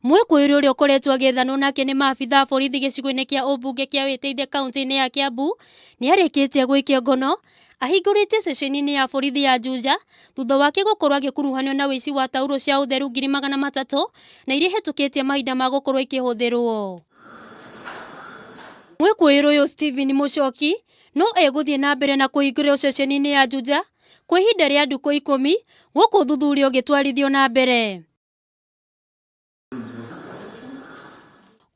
Mwĩkũĩrwo ũrĩa ũkoretwo agĩethanwo nake nĩ maabitha a borithi gĩcigo-inĩ kĩa ũmbunge kĩa Wĩteithie kaunti-inĩ ya Kiambu nĩ arĩkĩtie gũikio ngono ahingũrĩte ceceni-inĩ ya borithi ya Juja thutha wake gũkorwo agĩkuruhanio na ũici wa taurũ cia ũtheru 300,000 na iria ihĩtũkĩtie mahinda ma gũkorwo ikĩhũthĩrwo. Mwĩkũĩrwo ũyũ Stephen Mũchoki no egũthiĩ na mbere na kũhingũrĩrwo ceceni-inĩ ya Juja kwa ihinda rĩa ndukũ 10 gũkũ ũthuthuria ũgĩtwarithio na mbere.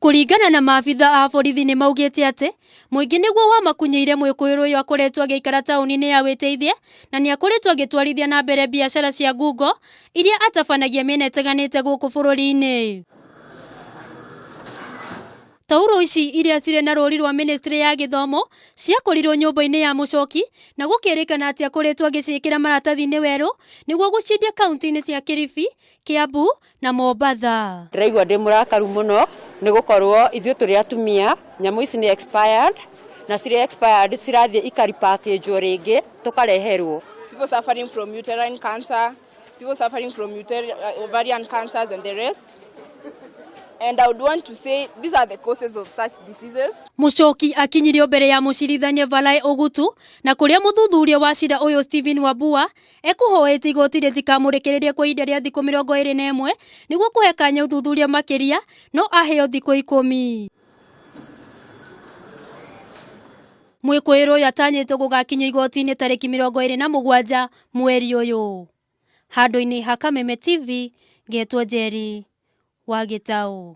Kũringana na maabitha a borithi nĩ maugĩte atĩ mũingĩ nĩguo wamakunyĩire mwĩkũĩrwo ũyũ akoretwo agĩikara taũni-inĩ ya Wĩteithie na nĩ akoretwo agĩtwarithia na mbere biacara cia ngungo iria atabanagia mĩena ĩtiganĩte gũkũ bũrũri-inĩ. Taurũ ici iria cirĩ na rũri rwa ministry ya gĩthomo ciakorirwo nyũmba-inĩ ya Mũchoki na gũkĩrĩkana atĩ akoretwo agĩciĩkĩra maratathi-inĩ werũ nĩguo gũciendia kaunti-inĩ cia Kilifi, Kiambu na Mombatha. Ndĩraigua ndĩ mũrakaru mũno nĩ gũkorwo ithuĩ tũrĩ atumia, nyamũ ici nĩ expired na cirĩ expired cirathiĩ ikaripackagwo rĩngĩ tũkareherwo. People suffering from uterine cancer, people suffering from ovarian cancers and the rest. And I would want to say these are the causes of such diseases. Mũchoki akinyirio mbere ya mũcirithania Valai Ogutu na kũrĩa mũthuthuria wa cira ũyũ Stephen Wambua ekũhoete igoti rĩtikamũrekererie kwa ihinda rĩa thikũ 21 nĩguo kũhe kanya ũthuthuria makĩria no aheo thikũ 10. Mwĩkũĩrwo ũyũ atanyĩtwo gũgakinyio igoti-inĩ tarĩki 27 mweri ũyũ. Handũ-inĩ ha Kameme TV, ngetwo Njeri wa Gĩtaũ.